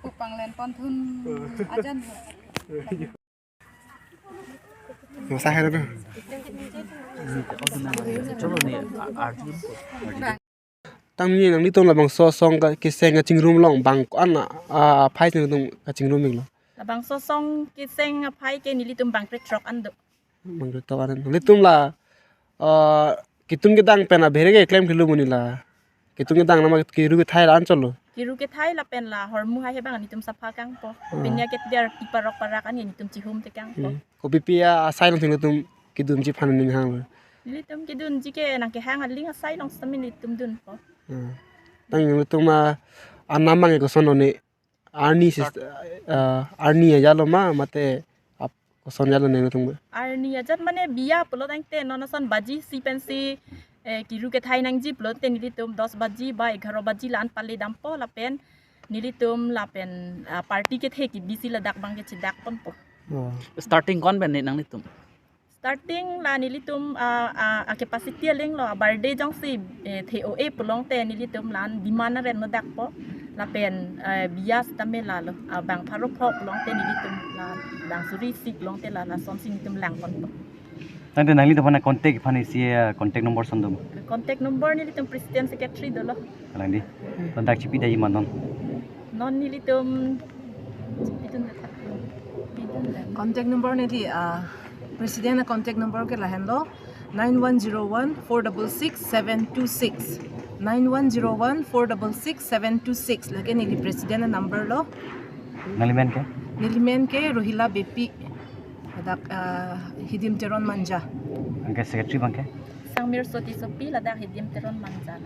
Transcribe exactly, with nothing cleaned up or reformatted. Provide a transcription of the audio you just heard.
Kupang len pon thun ajan. Masa hai na. Tangte nanglitum labangso asong ka keseng kachingrum along bang ko-an a, a, aphai si nanglitum kachingrum iklo? Labangso asong keseng aphai ke nelitum bang krethrok an do. Bang krethrok an. Nanglitum la, a, ketun kedang pen abhere ke klem kelo muni la. Ketun kedang nama kiru kethai la anchot lo. Kiru kethai lapen la hormu hai he bang nelitum sapha kangpo. Hmm. Pinya ke der tiparok parak an nelitum chihum te kangpo. Hmm. Kopi pi asai along si nanglitum kedunji aphan ning hanglo? Nelitum kedunji ke nang kehang aling asai along sitame nelitum dunpo. Hmm. Tangte nanglitum a, anam abang ke koson lo ne? Arni sis-, a, arni ajat lo ma mate ap-, koson ajat lo ne nanglitum? Arni ajat mane biya pulo tangte non ason baji si pensi, eh, kiru kethai nangji pulote nelitum dos baji ba egharo baji la-an pale dampo lapen nelitum lapen, ah, party kethe kebi si ladak bang ke chedak ponpo. Oh. Starting ko-an pen ne nanglitum? Starting la nelitum, ah, ah, a capacity aling lo, a birthday jongsi, eh, the-o-e pulote nelitum la-an demand aren no dakpo. Lapen, eh, biya sitame la lo, ah, bang pharo pho pulote nelitum la bang suri isi pulote la lason si nelitum lang ponpo. Tangte nanglitum aphan contact aphan isi, eh, contact number son do ma? Contact number nelitum president secretary dolo. Kalang di. Contact chipi daji ma non? Non nelitum chipi dun le thak. Contact number neli, ah, president a contact number ke lahenlo, nine one zero one four double six seven two six. Nine one zero one four double six seven two six. Lake neli president a number lo. Nangli men ke? Neli men ke Rohila Beypi. Ladak, ah, Hidim Teron Manja. Anke secretary abang ke? Sangmir Soti Sopi, ladak Hidim Teron Manja.